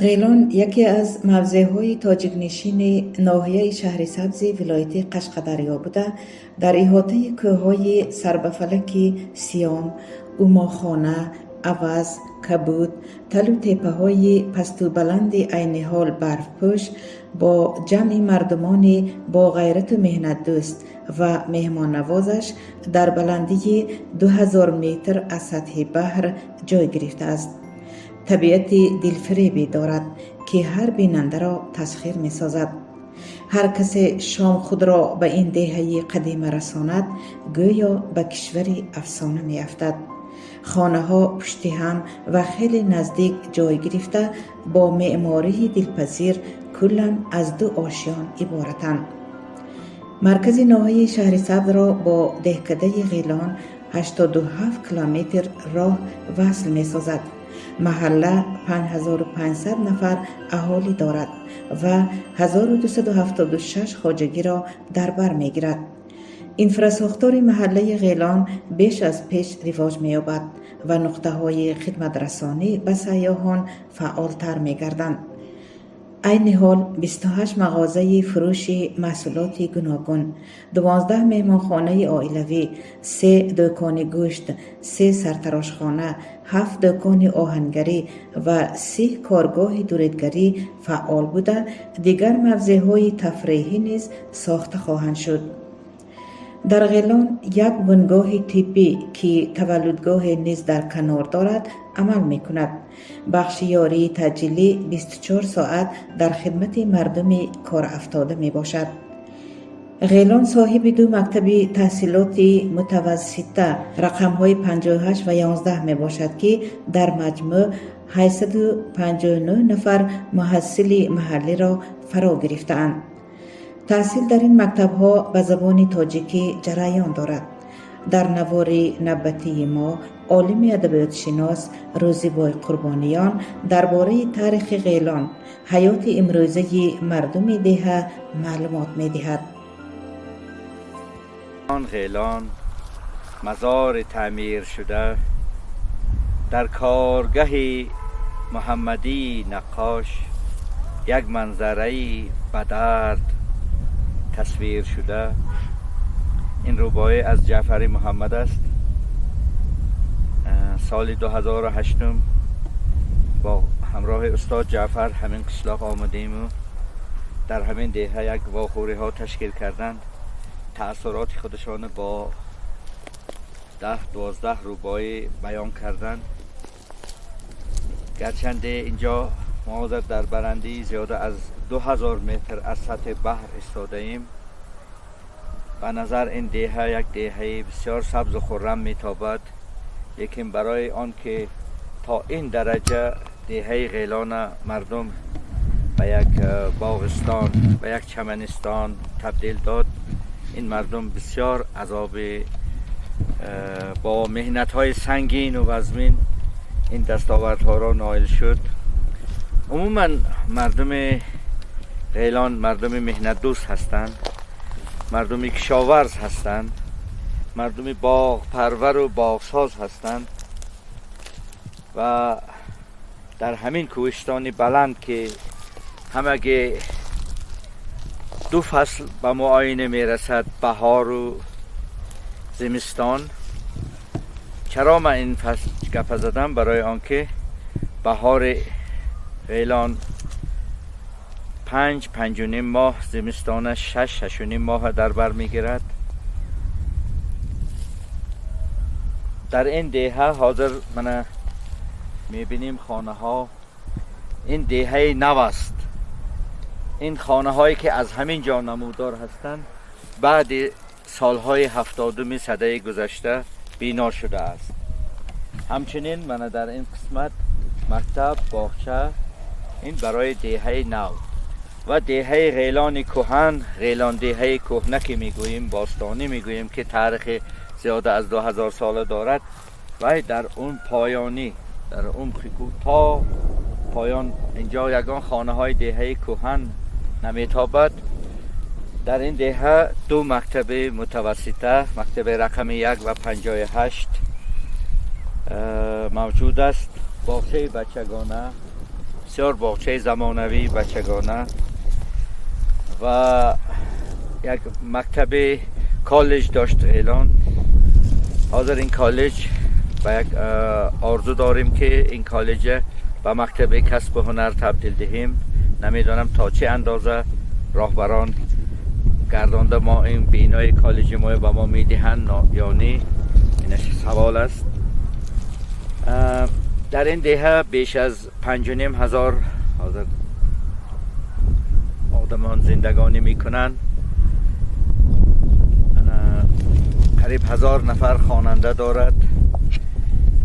Ғелон яке аз мавзеъҳои тоҷикнишини ноҳияи Шаҳрисабзи вилояти Қашқадарё буда, дар иҳотаи кӯҳҳои сарбафалаки Сиём, Умохона, Аваз, Кабуд, талу теппаҳои пасту баланди айни ҳол барфпӯш бо ҷамъи мардумони боғайрату меҳнатдӯст ва меҳмоннавозаш дар баландии 2000 метр аз сатҳи баҳр ҷой гирифтааст. Табиати дилфиребе дорад, ки ҳар бинандаро тасхир месозад. Ҳар касе шом худро ба ин деҳаи қадима расонад, гӯё ба кишвари афсона меафтад. Хонаҳо пушти ҳам ва хеле наздик ҷой гирифта, бо меъмории дилпазир куллан аз ду ошён иборатанд. Маркази ноҳияи Шаҳрисабзро бо деҳкадаи Ғелон 87 километр роҳ васл месозад. Маҳалла 5500 нафар аҳолӣ дорад ва 1276 хоҷагиро дар бар мегирад. Инфрасохтори маҳаллаи Ғелон беш аз пеш ривоҷ меёбад ва нуқтаҳои хидматрасонӣ ба сайёҳон фаъолтар мегарданд. Айни ҳол 28 мағозаи фурӯши маҳсулоти гуногун, 12 меҳмонхонаи оилавӣ, се дӯкони гӯшт, се сартарошхона, ҳафт дӯкони оҳангарӣ ва 30 коргоҳи дуридгарӣ фаъол буда, дигар мавзеъҳои тафреҳӣ низ сохта хоҳанд шуд. Дар Ғелон як бунгоҳи тиббӣ, ки таваллудгоҳе низ дар канор дорад, амал мекунад. Бахши ёрии таъҷилӣ 24 соат дар хидмати мардуми корафтода мебошад. Ғелон соҳиби ду мактаби таҳсилоти мутавассита рақамҳои 58 ва 11 мебошад, ки дар маҷмӯъ 859 нафар муҳассили маҳаллиро фаро гирифтаанд. Таҳсил дар ин мактабҳо ба забони тоҷикӣ ҷараён дорад. Дар навори навбатии мо олими адабиётшинос Рӯзибой Қурбониён дар бораи таърихи Ғелон, ҳаёти имрӯзаи мардуми деҳа маълумот медиҳад. Ғелон, мазори таъмир шуда дар коргаҳи Муҳаммадии наққош, як манзараи ба дард тасвир шуда. Ин рубоӣ аз Ҷаъфари Муҳаммад аст. Соли 2008 бо ҳамроҳи устод Ҷаъфар ҳамин қишлоқ омадему дар ҳамин деҳа як вохӯриҳо ташкил карданд. Таассуроти худашона бо 10-12 рубоӣ баён карданд. Гарчанде инҷо мо ҳозир дар баландии зиёда аз 2000 метр аз сатҳи баҳр истодаем, ба назар ин деҳа як деҳаи бисёр сабзу хуррам метобад, лекин барои он ки то ин дараҷа деҳаи Ғелона мардум ба як боғистон, ба як чаманистон табдил дод, ин мардум бисёр азоби бо меҳнатҳои сангину вазмин ин дастовардҳоро ноил шуд. Умуман, мардуми Ғелон мардуми меҳнатдӯст ҳастанд, мардуми кишоварз ҳастанд, мардуми боғпарвару боғсоз ҳастанд ва дар ҳамин кӯҳистони баланд, ки ҳамагӣ ду фасл ба муоина мерасад, баҳору зимистон. Чаро ман ин фасл гапа задам? Барои он ки баҳори Ғелон 5, 5.5 моҳ, зимистона 6, 6.5 моҳа дар бар мегирад. Дар ин деҳа ҳозир мана мебинем хонаҳо. Ин деҳаи нав аст. Ин хонаҳое, ки аз ҳамин ҷо намудор ҳастанд, баъди солҳои 70-уми садаи гузашта бино шудааст. Ҳамчунин мана дар ин қисмат мактаб, боғча. Ин барои деҳаи нав ва деҳаи Ғелони кӯҳан, Ғелон деҳаи кӯҳна, ки мегӯем, бостонӣ мегӯем, ки таърихи зиёда аз 2000 сола дорад, вай дар он поёнӣ, дар умқи кӯҳ то поён. Инҷо ягон хонаҳои деҳаи кӯҳан наметобад. Дар ин деҳа ду мактаби мутавассита, мактаби рақами 1 ва 58 мавҷуд аст, боғчаи бачагона, Бисёр боғчаи замонавӣ, бачагона ва як мактаби коллеҷ дошт Ғелон. Ҳозир ин коллеҷ ба як орзу дорем, ки ин коллеҷ ба мактаби касбу ҳунар табдил диҳем. Намедонам, то чӣ андоза роҳбарон гардонда мо ин бинои коллеҷи мо ба мо медиҳанд ё не, инаш савол аст. Дар ин деҳа беш аз 5500 ҳозир одамон зиндагонӣ мекунанд. Қариб 1000 нафар хонанда дорад.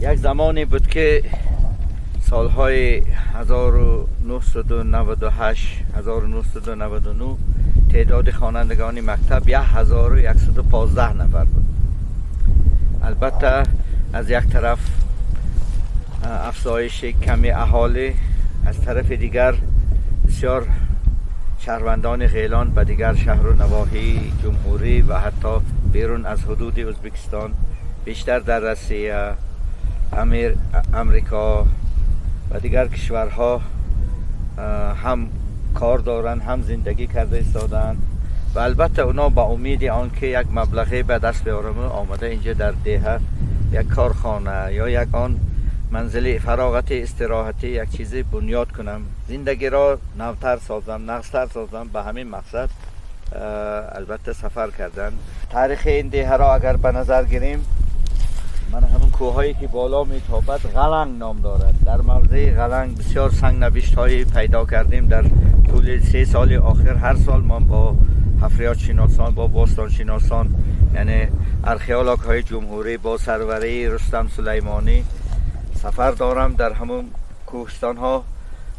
Як замоне буд, ки солҳои 1998, 1999 теъдоди хонандагони мактаб 1115 нафар буд. Албатта, аз як тараф афзоиши ками аҳолӣ, аз тарафи дигар бисёр шаҳрвандони Ғелон ба дигар шаҳру навоҳии ҷумҳурӣ ва ҳатто берун аз ҳудуди Ӯзбекистон, бештар дар Россия, Амрико ва дигар кишварҳо ҳам кор доранд, ҳам зиндагӣ карда истодаанд ва албатта اونا با امید آن که یک مبلغی به دست بیارم، آمده اینجا در деҳа یک کارخانه یا یک آن منزل فراغت استراحتی، یک چیزی بنیاد کنم، زندگی را نوتر سازم، نغزتر سازم، به همین مقصد البته سفر کردن. تاریخ این деҳа را اگر به نظر گیریم، من همون کوههایی که بالا میتابد غلنگ نام دارد. در موضع غلنگ بسیار سنگ نوشت هایی پیدا کردیم. در طول 3 سال آخر هر سال ما با حفریات شناسان، با باستان شناسان، یعنی ارخیولوگ های جمهوری، با سروری رستم سلیمانی سفر دارم در همون کوهستان ها.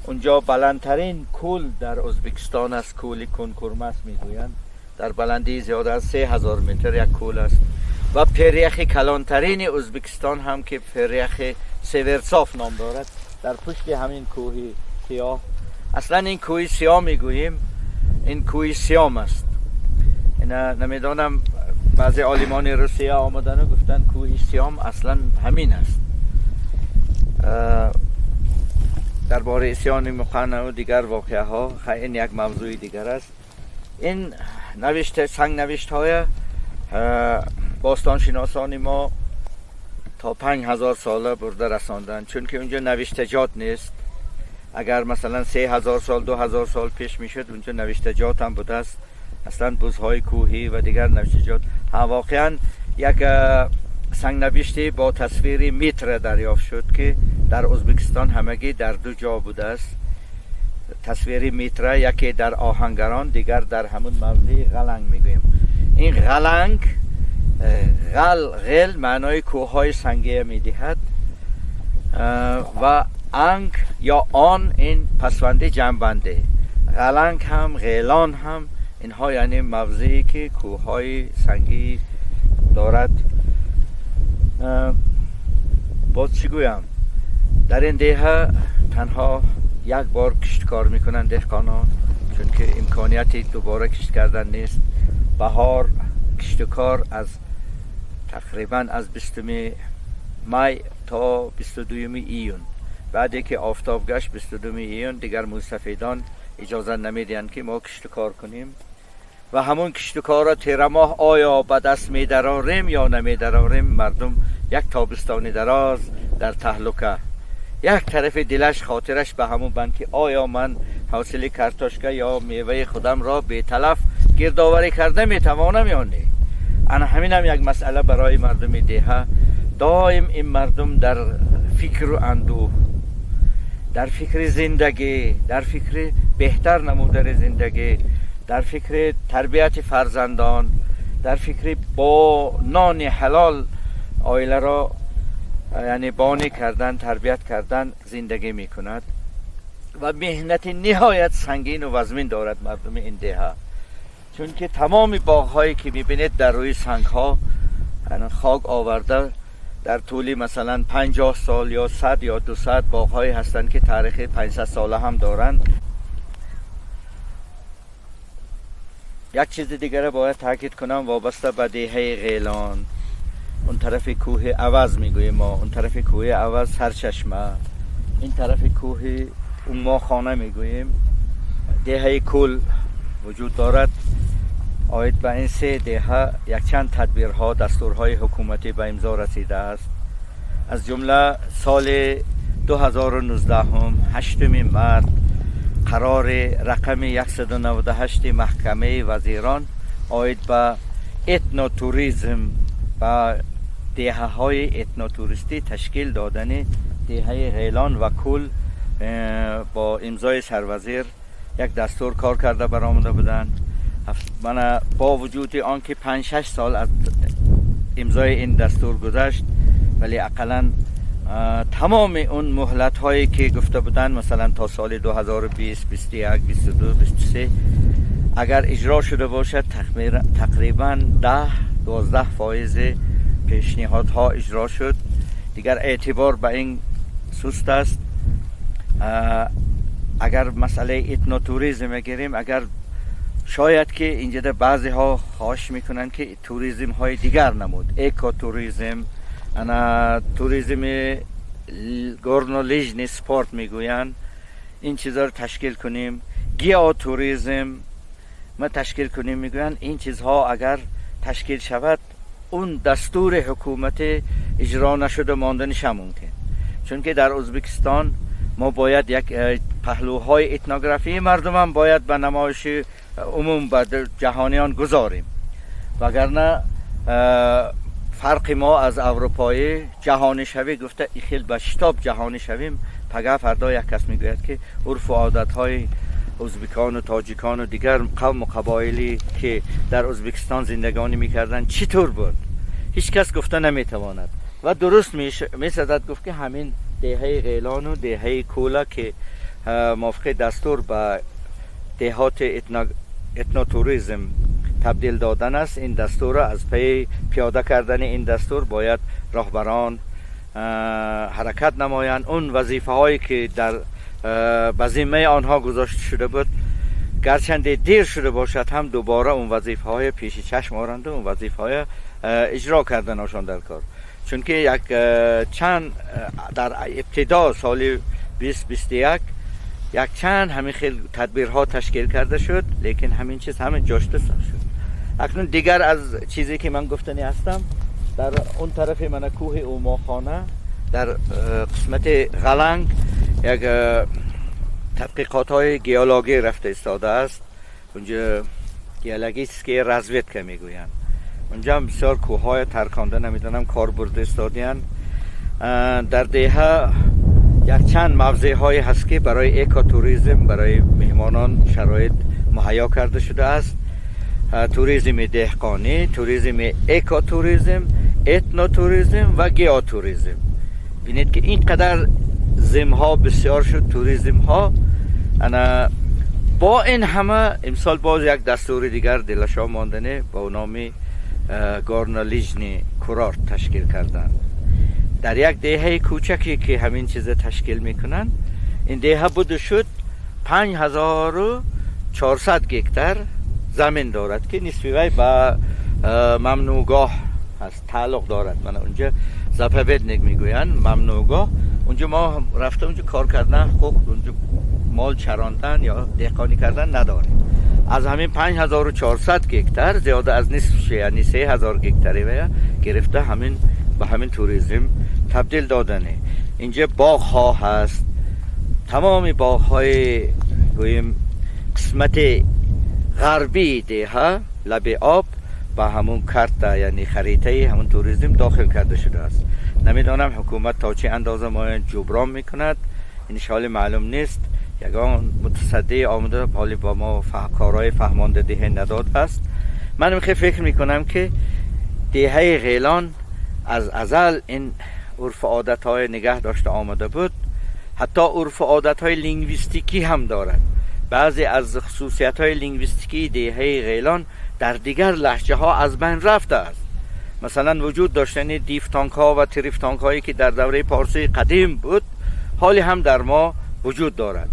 اونجا بلندترین کول در ازبکستان است، کولی کنکورمس میگویند. در بلندی زیاد از 3000 متر یک کول است و پریخ کلانترین ازبکستان هم که پریخ سیورساف نام دارد، در پشت همین کوه سیاه. اصلا این کوه سیاه میگوییم، این کوه سیام است. اینا نمیدانم، بعضی عالمان روسیه آمدن و گفتن کوه سیام اصلا همین است. درباره عصیان مقنع و دیگر واقعه ها، این یک موضوع دیگر است. این نوشته، سنگ نوشت های باستان شناسان ما تا 5000 ساله برده رساندن، چون که اونجا نوشتجات نیست. اگر مثلا 3000 سال، 2000 سال پیش میشد، اونجا نوشتجات هم بوده است. اصلا بزهای کوهی و دیگر نوشتجات هم. واقعا یک سنگ نوشته با تصویر میتر دریافت شد که در ازبکستان همگی در دو جا بوده است تصویر میتره، یکی در آهنگران، دیگر در همون موضع غلنگ میگوییم. این غلنگ، غل، غل معنای کوههای سنگی میدهد و انگ یا آن، این پسوند جمع‌بنده. غلنگ هم، غیلان هم، اینها یعنی موضعی که کوههای سنگی دارد. باز چی گویم؟ در این деҳа تنها یک بار کشتکار میکنن دهقانان، چون که امکانیت دوباره کشت کردن نیست. بهار کشت و کار از تقریبا از 20 می تا 22 ایون. بعدی که آفتاب گشت، 22 ایون، دیگر موسفیدان اجازه نمیدهند که ما کشت و کار کنیم و همون کشت و کار را تیر ماه آیا به دست میدراریم یا نمیدراریم، مردم یک تابستانی دراز در تهلکه. یک طرف دلش، خاطرش به همون بند که آیا من حاصل کارتوشکا یا میوه خودم را بی تلف گردآوری کرده میتوانم یا نه. انا همین هم یک مسئله برای مردم деҳа. دائم این مردم در فکر و اندوه، در فکر زندگی، در فکر بهتر نمودن زندگی، در فکر تربیت فرزندان، در فکر با نان حلال عائله را یعنی بانی کردن، تربیت کردن زندگی میکند و محنت نهایت سنگین و وزمین دارد مردم این деҳа، چون که تمام باغهایی که میبینید در روی سنگ ها خاک آورده. در طولی مثلا 50 سال یا 100 یا 200، باغهایی هستند که تاریخ 500 ساله هم دارند. یک چیز دیگر باید تاکید کنم وابسته به деҳаи غیلان. اون طرف کوه عوض میگوییم ما، اون طرف کوه عوض سرچشمه، این طرف کوه Уммохона мегӯем, деҳаи Кул вуҷуд дорад. Оид ба ин се деҳа якчанд тадбирҳо, дастурҳои ҳукуматӣ ба имзо расидааст. Аз ҷумла соли 2019, 8 март, қарори рақами 198 маҳкамаи вазирон оид ба этнотуризм ба деҳаҳои этнотуристӣ ташкил додани деҳаи Ғелон ва Кул бо имзои сарвазир як дастур кор карда баромада буданд. Мана, бо вуҷуди он ки 5-6 сол аз имзои ин дастур гузашт, вале ақаллан тамоми он муҳлатҳое ки гуфта буданд, масалан то соли 2020, 21, 22, 23, агар иҷро шуда бошад, тақрибан 10-12 фоизи пешниҳодҳо иҷро шуд. Дигар эътибор ба ин суст аст. Агар масъалаи этнотуризм мегирем, агар шояд ки инҷода баъзеҳо хоҳиш мекунанд, ки туризмҳои дигар намуд, экотуризм, ана туризми горнолыжный спорт мегӯянд, ин чизҳоро ташкил кунем, геотуризм ма ташкил кунем мегӯянд. Ин чизҳо агар ташкил шавад, он дастури ҳукумати иҷро нашуда монданишам мумкин, чунки дар Ӯзбекистон мо бояд як паҳлӯҳои этнографии мардумам бояд ба намоиши умум, ба ҷаҳониён гузорем, вагарна фарқи мо аз аврупоӣ ҷаҳонишавӣ гуфта хел ба шитоб ҷаҳонӣ шавем, пага фардо як кас мегӯяд, ки урфу одатҳои ӯзбекону тоҷикону дигар қавму қабоиле ки дар Ӯзбекистон зиндагонӣ мекарданд, чӣ тур буд, ҳеҷ кас гуфта наметавонад. Ва дуруст месазад гуфт, ки ҳамин деҳаи Ғелону деҳаи Кӯла, ки мувофиқи дастур ба деҳоти этнотуризм табдил додан аст, ин дастурро аз пайи пиёда кардани ин дастур бояд роҳбарон ҳаракат намоянд. Он вазифаҳое ки дар ба зиммаи онҳо гузошта шуда буд, гарчанде дер шуда бошад ҳам, дубора он вазифаҳои пеши чашм оранду он вазифаҳоя иҷро карданашон дар кор, чунки як чанд дар ибтидо соли 2021 як чанд ҳамин хел тадбирҳо ташкил карда шуд, лекин ҳамин чиз ҳамин ҷошта шуд. Акнун дигар аз чизе ки ман гуфтанӣ ҳастам, дар он тарафи мана кӯҳи Умохона, дар қисмати Ғаланг як тадқиқотҳои геологӣ рафта истодааст. Унҷо геологическая разведка мегӯянд. Унҷо ҳам бисёр кӯҳҳои тарконда, намедонам, кор бурда истодиянд. Дар деҳа якчанд мавзеъҳое ҳаст, ки барои экотуризм, барои меҳмонон шароит муҳайё карда шудааст: туризми деҳқонӣ, туризми экотуризм, этнотуризм ва геотуризм. Бинед, ки ин қадар зимҳо бисёр шуд, туризмҳо. Ана бо ин ҳама имсол боз як дастури дигар дилашо мондане бо номи горнолыжный курорт ташкил карданд дар як деҳаи кӯчаке, ки ҳамин чиза ташкил мекунанд. Ин деҳа буду шуд 5400 гектар замин дорад, ки нисфи вай ба мамнӯъгоҳ ҳаст, тааллуқ дорад. Мана унҷа заповедник мегӯянд, мамнӯъгоҳ. Унҷо мо рафта, унҷо кор кардан, ҳуқуқ унҷо мол чарондан ё деҳқонӣ кардан надорем. Аз ҳамин 5400 гектар зиёда аз нисф, яъне 3000 гектари вая гирифта, ҳамин ба ҳамин туризм табдил додане. Инҷа боғҳо ҳаст, тамоми боғҳои гӯем қисмати ғарбии деҳа, лаби об, ба ҳамун карта, яъне харитаи ҳамун туризм дохил карда шудааст. Намедонам, ҳукумат то чӣ андоза мо ҷуброн мекунад, ин ҳоли маълум нест. Ягон мутасаддӣ омада ҳоли ба мо корҳои фаҳмондадиҳӣ надодааст. Ман мехе фикр мекунам, ки деҳаи Ғелон аз азал ин урфу одатҳои нигаҳ дошта омада буд, ҳатто урфу одатҳои лингвистикӣ ҳам дорад. Баъзе аз хусусиятҳои лингвистикии деҳаи Ғелон дар дигар лаҳҷаҳо аз байн рафтааст. Масалан, вуҷуд доштани дифтонгҳо ва трифтонгҳое, ки дар давраи порсии қадим буд, ҳоле ҳам дар мо вуҷуд дорад.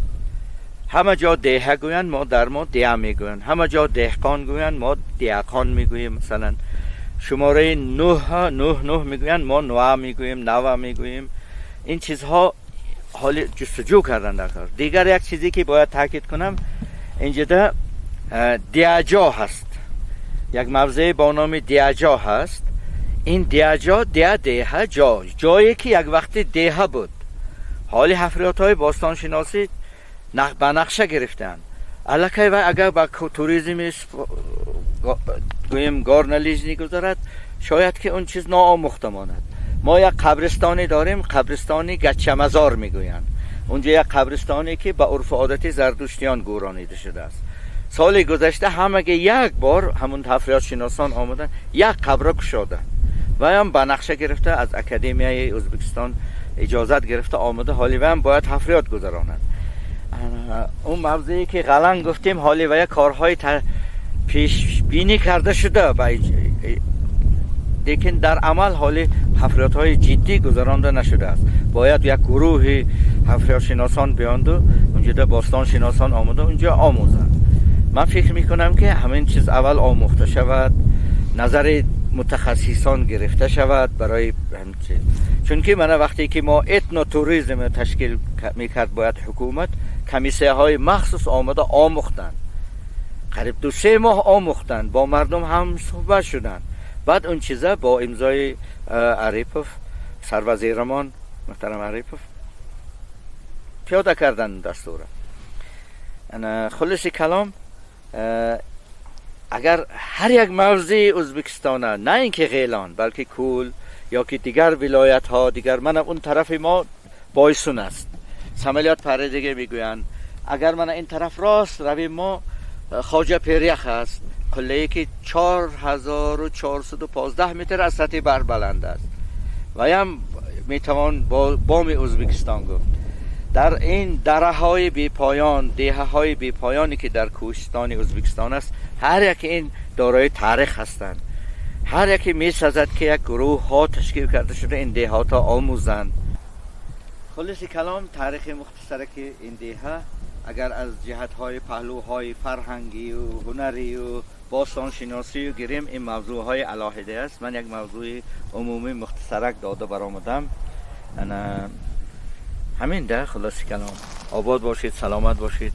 Ҳама ҷо деҳа гӯянд, мо дар мо деа мегӯянд. Ҳама ҷо деҳқон гӯянд, мо деақон мегӯем. Масалан, шумораи нӯҳ, нӯҳ, нӯҳ мегӯянд, мо нуа мегӯем, нава мегӯем. Ин чизҳо ҳоли ҷустуҷӯ кардан дар кор. Дигар як чизе ки бояд таъкид кунам, инҷода Диаҷо ҳаст, як мавзеъ бо номи Диаҷо ҳаст. Ин Диаҷо, дия деҳа, ҷо, ҷое ки як вақти деҳа буд. Ҳоли ҳафриётҳои бостоншиносӣ ба нақша гирифтаанд аллакай ва агар ба туризми, гӯем, горнолыжный гузарад, шояд ки он чиз ноомӯхта монад. Мо як қабристоне дорем, қабристони Гачамазор мегӯянд. Унҷо як қабристоне ки ба урфу одати зардуштиён гӯронида шудааст. Соли гузашта ҳамаги як бор ҳамун ҳафриётшиносон омадан, як қабра кушоданд ваям ба нақша гирифта, аз Академияи Ӯзбекистон иҷозат гирифта омада, ҳоли ваям бояд ҳафриёт гузаронад. Он мавзее ки Ғаланг гуфтем, ҳоли вая корҳои пешбинӣ карда шуда, лекин дар амал ҳоли ҳафриётҳои ҷиддӣ гузаронда нашудааст. Бояд як гурӯҳи ҳафриётшиносон биёнду унҷода бостоншиносон омада, унҷо омӯзанд. Ман фикр мекунам, ки ҳамин чиз аввал омӯхта шавад, назари мутахассисон гирифта шавад барои ҳамин чиз. Чунки мана вақте ки мо этнотуризм ташкил мекард, бояд ҳукумат комиссияҳои махсус омада омӯхтанд, қариб 2-3 моҳ омӯхтанд, бо мардум ҳам суҳбат шуданд. Баъд он чиза бо имзои Арипов, сарвазирамон муҳтарам Арипов, пиёда карданд дастура. Хулоси калом, агар ҳар як мавзеи Ӯзбекистона, на ин ки Ғелон, балки Кӯл ё ки дигар вилоятҳо, дигар мана он тарафи мо Бойсун аст, самолёт паридагӣ мегӯянд. Агар мана ин тараф рост равем, мо Хоҷа Пирях аст, қуллае ки 4415 метр аз сатҳи баҳр баланд аст ваям метавон бо боми Ӯзбекистон гуфт. Дар ин дараҳои бепоён, деҳаҳои бепоёне ки дар кӯҳистони Ӯзбекистон аст, ҳар яке ин дорои таърих ҳастанд. Ҳар яке месазад, ки як гурӯҳҳо ташкил карда шуда, ин деҳотҳо омӯзанд. Хулоси калом, таърихи мухтасараки ин деҳа агар аз ҷиҳатҳои паҳлӯҳои фарҳангию ҳунарию бостоншиносию гирем, ин мавзӯъҳои алоҳида аст. Ман як мавзӯи умумӣ мухтасарак дода баромадам. Ана ҳамин да хулоси калом. Обод бошед, саломат бошед.